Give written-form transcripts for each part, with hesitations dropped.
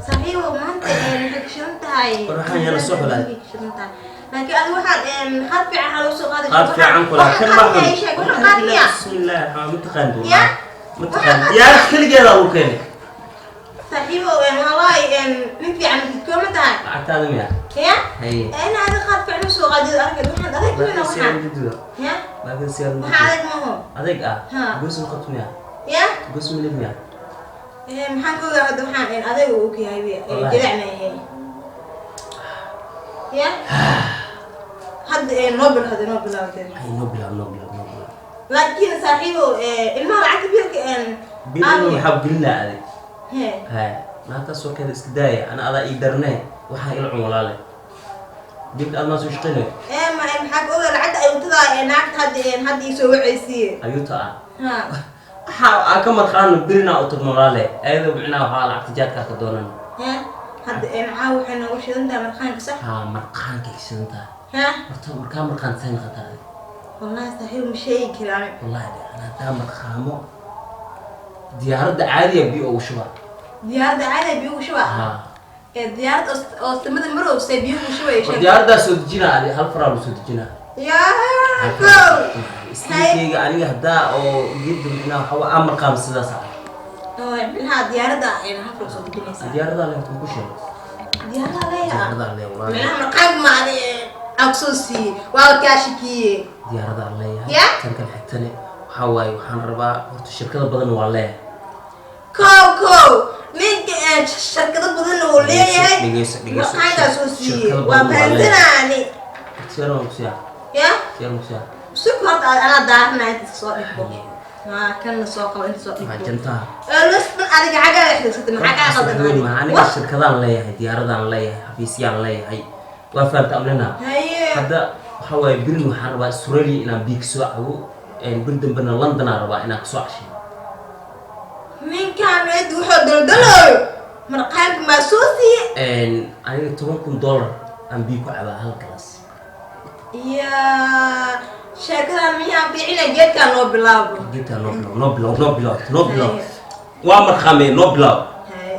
Saaxiibow, maanta waxay ka shidan tahay. War waxaan yala soo xulay. Shidan tahay, laakiin adiga waxaan qaad fiican waxaa lagu soo qaaday. Qaad fiican kula kan ma xun. Waxaan qaad miya? Bismillaah raxmaan, ma taqaan buu? Ya? Ma taqaan diyaarad keligeeda lagu keenay. Saaxiibow, wallaahi nin fiican ma tahay. Lacagtaada miya? Ya. Haye. Ina adiga qaad fiican usoo qaadid arkay, waxaan adag mina laakiin waxaan siyaal jiddo. Ya. Laakiin siyaal. Waxaa adag maho. Adeeg ah. Ha. Goos ma qabto miya? Ya. Goos ma lid miya? Maxaan ka ogaa hadda waxaan adeeg uu og yahay? Wallaahi. Jilicna ahay ya hadda noo bil hadda noo bilaawdeen. Ay, noo bilaab, noo bilaab, noo bilaab. Laakiin saaxiibow, ilmaha lacagta biilka bil ilma maxaa gelinaa adeeg? He. Haya, naagtaas warkeeda iska daaya, ana adaa ii darnee, waxaa ila cun walaale. Dilka aad maa soo shaqaynayo. Ma maxaa ka ogaa lacagta ay utadaa naagta hadda ii soo wacaysiiye? Ayuuta ah. Ha. Waxa aan ka marqaano birinaa u tagno walaale, ayadoo micnaha waxaa lacagta jaadkaa ka doonan. Ha, hadda caawa waxay noogu shidan tahay marqaanka, sax? Haa, marqaankay ka shidan tahay. Ha. Horta markaa marqaan say noqotaa adig? Wallahi saaxiib, ma sheegi karaan. Wallahi de, ana haddaa marqaamo diyaaradda caadiya biyo ugu shubaa. Diyaaradda caadiya biyo ugu shubaa? Haa. Diyaarad oo samada marowsay biyo ugu shubay? War diyaaraddaa soo dejinaa adi, hal faraa lagu soo dejinaa. Yaa kow. Istiilkayga aniga haddaa oo geedda micnaha waxaa waa aan marqaamo sidaas ah. Oo micnaha diyaaradda hafra soo dejinaysaa? Diyaaradaa le ku sheeg. Diyaarada leeyaha. Diyaaradaa le walaal. Micnaha marqaanka ma adi aan kusoo siiyey waa kaa shakiyey. Diyaaradaa leeyahay. Ya? Tan kan xigtane waxaa waaye, waxaan rabaa horta shirkado badan waa leeyahay. Kow kow, ninka shirkado badan uu leeyahay. Dhegeyso, dhegeyso. Marqaankaa soo siiyey. Shirkado waa badan waa leeyahay. fahansanaani. Siyaar waan kusiyaa. Ya. Siyaar waan kusiyaa. Suk horta anaa daaranaya inta soo dhigbo, maa kanna soo qabo inta soo Maxaa dhigbo. jantaha? Lustan adiga xaggaa xigsatay, maxaa kaa Waxaas qaldan weyn adiga? maaha. Aniga shirkadaan leeyahay, diyaaradaan leeyahay, xafiisyaan leeyahay, waa fahamta amnina. Haye. Hadda waxaa waaye birin waxaan rabaa Australia inaan biig soo cabo, bir dambena London aan rabaa inaan kasoo cashiyo. Ninkaan eed wuxuu daldalooyo marqaanka maa soo siiye? Aniga $10,000 aan biig ku cabaa hal galas. Ya, sheekadan miyaan fiicina? Geedkaan noo bilaabo. Geedkaa noo bilow, noo bilow, noo bilow, noo bilow. Waa marqaamee, noo bilow. Haye.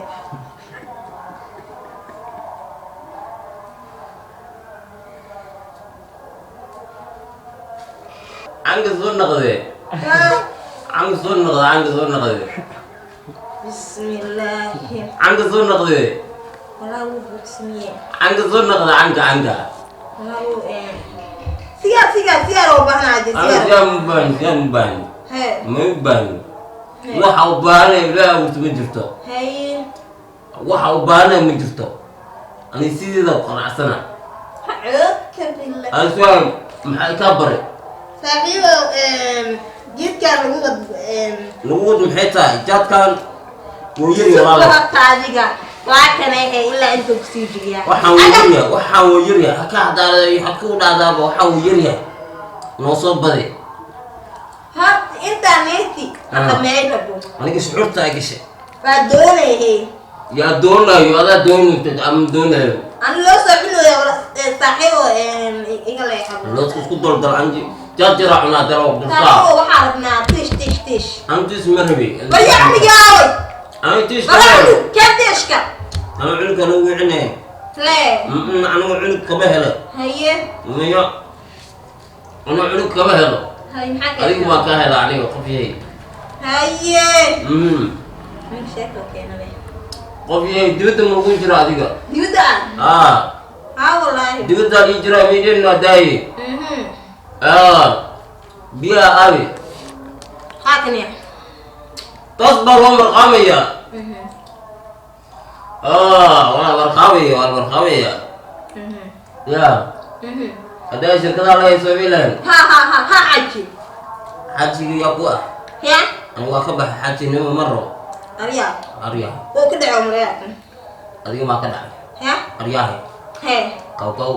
Canga soo noqdee. Canga soo noqde, canga soo noqdee. Bismillaahi. Canga soo noqdee. Walaa wuu buuxsamiye. Canga soo noqde, canga, canga. Walaa wuu sigaar, sigaar, sigaar oo baahnaa de. Aniga sigaar. Sigaar ma baahni, sigaar ma baahni. Haye. Ma u baahni. Waxa u baahanaya Ilaahay abuurta ma jirto. Haye. Waxa u baahanaya ma jirto, ani sideeda ku qanacsana. Codka billah. Ani sigaar maxaa kaa baray? Saaxiibow, geedkaan lagu wad. Lagu wad maxay tahay? Jaadkan wuu yari walaalo. Horta adiga waa kanay he ilaa inta kusii jigiyaa. Waxaan wuu yaryahay, waxaan wuu yaryahay, haka hadaada haka u dhahdaaba, waxaan wuu yaryahay, noo soo badi. Horta intaa neeti dhaqameey rabo. Aniga shucuurta ay gashay. Waa doonayhe. Yaa doonayo? Adaa doonayto ama doonayo? Ani loo soo cunooya saaxiibo, iga leexabo. Loodka isku daldal anji jaad jaraa cunaa daro durtaa. Saaxiibo, waxaa rabnaa tish tish tish. Antiis ma rabi. Warya cunigaawe. Ani tiis. Wara cunug keen tishka. Ama cunugka anigu wicine. Lee. Anigu cunug kama helo. Haye. Miyo anigu cunug kama helo. Haye, maxaa adigu keena? waa kaa hela aniga qof yahay. Haye. Nin sheeko keena leh. Qof yahay, dibadda ma ugu jira adiga? Dibadda ah. Aa. Haa wallaahi. Dibaddaa ii jira miidhena daaye. Aa, biyaha aabi. Haa, kaniya. Taas baa loo marqaamaya. Aa, waa la marqaamaya, waa la marqaamaya. Ya. Haddaa shirkadaha laga hayso milan. Ha ha ha ha, xaji. Xajiga yaa ku ah? Ya. Anigu waa ka baxay xajinimo, ma rabo. Arya. Aryaha. Wuu ka dhaco maleeyakan. Adiga maa ka dhacay? Ya. Aryaha. He. Kaw kaw,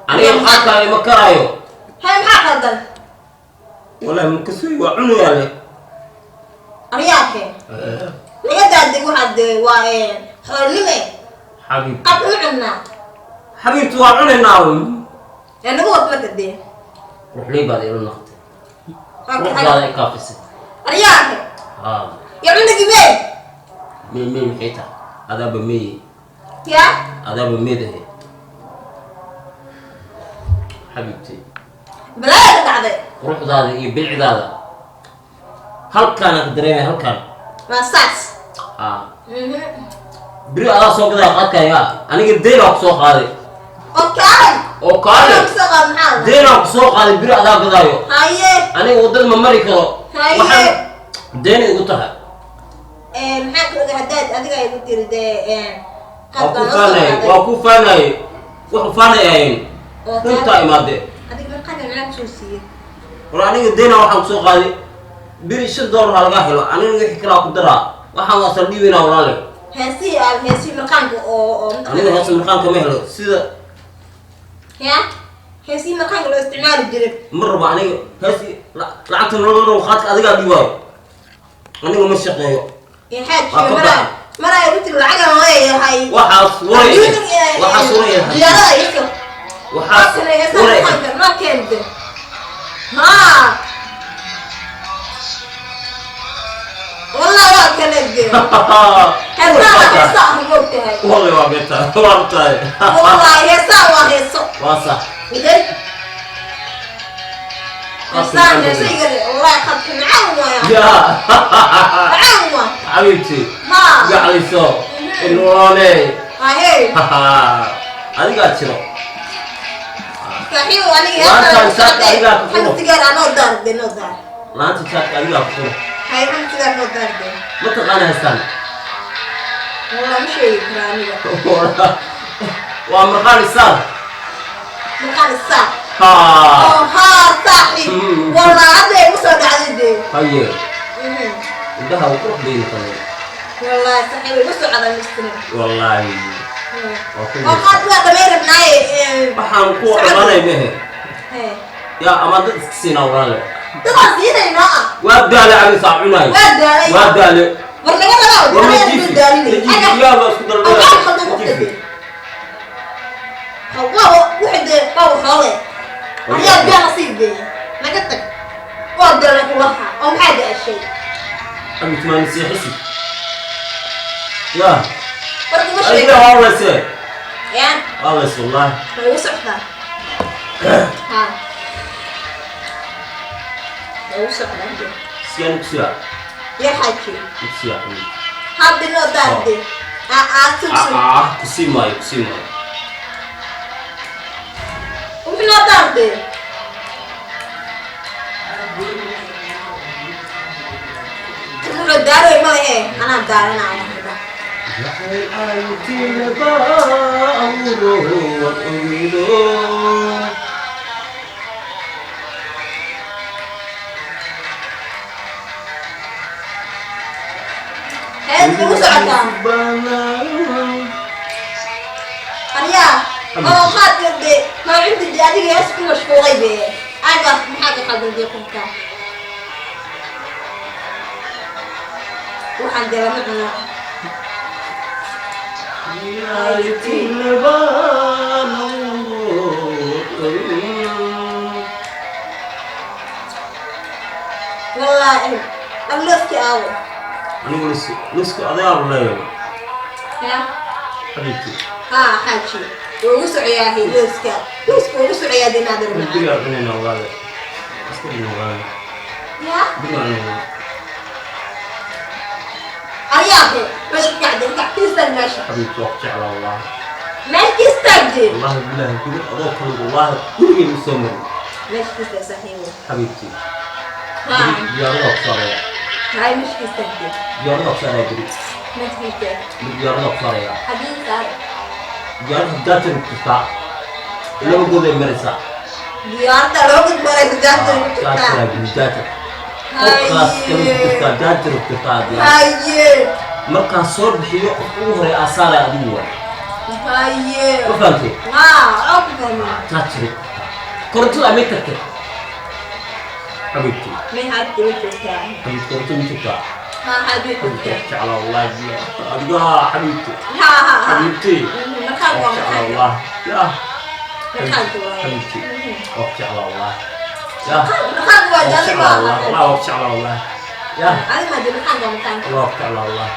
aniga qaadkaaga ma karaayo. He, maxaa qaldan? Wallahi makasuy waa cunayaa le. Aryaake laga daadeg waxaad de waa xoolnime. Xabiib. Qad u cunnaa. Xabiibtu waa cunaynaa. Ee nagu wad marka dee. Ruxley baad ila noqotay. Waa ka ruuxdaada i kaafisay. Aryaake. Haa. Ya cunugii mee? Me me, maxay tahay? Adaaba meeye. Ya. Adaaba meedahe, xabiibti. Balaaya ka dhacday. Quruxdaada iyo bilcidaada halkaana ka dareemaya, halkaan. Waa saas. Ah, beri adaa soo gadaya qaadkaya, aniga deynaa ku soo qaaday. Oo kaalay. Oo kaale. Soo qaad, maxaa la Deynaa ku soo qaaday, beri adaa gadaayo. Haye. Aniga waddada ma mari karo. Haye. Waxaan deynay igu tahay. Maxaa ka oga haddaad adiga igu tiri dee? Waa ku faanay, waa ku faanay, wax faanay ahayn runtaa imaade. Adiga marqaanka maxaa kusoo siiyey? War aniga deynaa waxaan kusoo qaaday, beri $5 ha lagaa helo, aniga wixii kalaa ku daraa, waxaan waa saldhiibaynaa, walaale. Heesihii aa heesihii marqaanka oo Aniga heesa marqaanka ma helo sida. Ya, heesihii marqaanka loo isticmaali jiray. Ma rabo aniga heesi. Lacagta nolol rabo, qaadka adigaa dhiibaayo, aniga ma shaqeeyo. Xaaji. Waa ka Maraa baxay. Maraa igu tiri lacagan leeyahay. Waxaas waray, waxaas waray. Diyaarada iso. Waxaas waray. Marqaanka ma keente ha, wallah waa kala de heesaha, heesaa ah, moogtahay. Wallahi waa beta, waa tahay. Wallahi heesaa waa heeso. Waa sax. Idan heesaa heeso igale, wallahi khadka macaan waaya. Ya. Macaan waa. Xabiibti. Ha. Gacliso inuune. Hahe. Adigaa jiro. Saaxiibo, aniga Laantaan saaka adigaa ku xag sigaar anoo daar de, noo daar. Laanta jaadka adigaa ku furo. Hay, xag sigaar noo daar de. Ma taqaana heestaan? Wallah ma sheegi karaa aniga. Waa marqaan isaar. Maqaan isaa. Ha. Oo haa saaxiib, wallah hadda igu soo dhacday dee. Haye. Indhaha uu qurux bayna qabay. Wallahi saaxiib, igu soo caday mistrin. Wallaahi waa ku Oo qaad waa dhamay rabnaaye. Waxaan ku dhammaanay mehe yaa ama dad iska siinaa, walaale. Dadaan siinaynaa ah. Waa daale, cali saa cunaay. Waa daalay. Waa daale. War naga rabaa. War ma War jiifi daalinay. ma jiifi, yaa baa isku Aqaan daldalaya. khaldan. Ma jiifi. Waa wixii dee waa xoole ayaa biyaa nasiib dee, naga tag, waa daalay kulaha oo maxaa daashay? Abi tumaani seexisi yaa. War kuma adiga sheego. Waa leyse. Yaan. Waa leyse wallahi. Ma igu socdaa ha, ma igu socdaa dee. Siyaan kusiyaa. Ya xaaji. Kusiyaa. Hadda noo daarde aa sug. Ah, kusii maayo, kusii maayo. Wuxuu noo daarde. Wuxuu daaroy ma lehe, anaa daaranaya hadda. Jacayl aantilaba abuuro wad ogido. Hees igu socotaa aryaa oo qaadka de maacinta de, adiga hees ku mashquulay be, aga maxaa ka khaldan dee qofka? Waxaan dee lama cuno. Jacayl abuuro. Wallaahi dhamlooski aawo. Anigu lisku adagaa leeyahay. Ya. Xabiibti. Haa xaaji, waa ugu socoyaa looska, looska waa ugu socoyaa dee naadir macaan. Berigaa cunayna, walaale, iska dhigna, walaale. Ya. Berigaa cunayna. Aryaahe, meesha ka kacde, kac ka istaag meesha. Xabiibti, waa ku jeclaa wallahi. Meesha ka istaag dee. Wallahi bilahi guri adoo kale wallahi gurigay u soo marin. Meesha ka istaag, saaxiibo. Xabiibti. Haa. Diyaarada ku saaraya. Hay, meesha ka istaag dee. Diyaarada ku saaraya beri. Meesha ka istaag. Diyaarada ku saaraya. Xagee saar? Diyaarada jaajar ku jirtaa, laba good ay maraysaa. Diyaaradda laba god maraysa, jaarta ugu jirtaa. Jaajar beri, jaajar qofkaas kale ku jirtaa, jaajar ku jirtaa diyaarada. Haye. Markaan soo bixiyo, qofka ugu horeeya aasaaraya adigu waay. Haye. Ma fahamtay? Haa, oo ku fahmay. Jaajar ku jirtaa, korontada may tagtay, xabiibti? May xaabti ma joogtaa? Xabiibti, korontada ma joogtaa? Haa xaabi. Xabiibti, joogtaa. Jeclaa wallahi adiga, xabiibti. Haa haa haa. Xabiibti. Markaan waa jeclaa markaan. Wallahi ya. Markaanka waaye. Xabiibti, waa ku jeclaa wallahi ya. Markaanka waa waa ku jaali jeclaa waa. wallahi, waa ku jeclaa wallahi ya. Adiga ma markaanka waa markaanka. Waa ku jeclaa wallahi.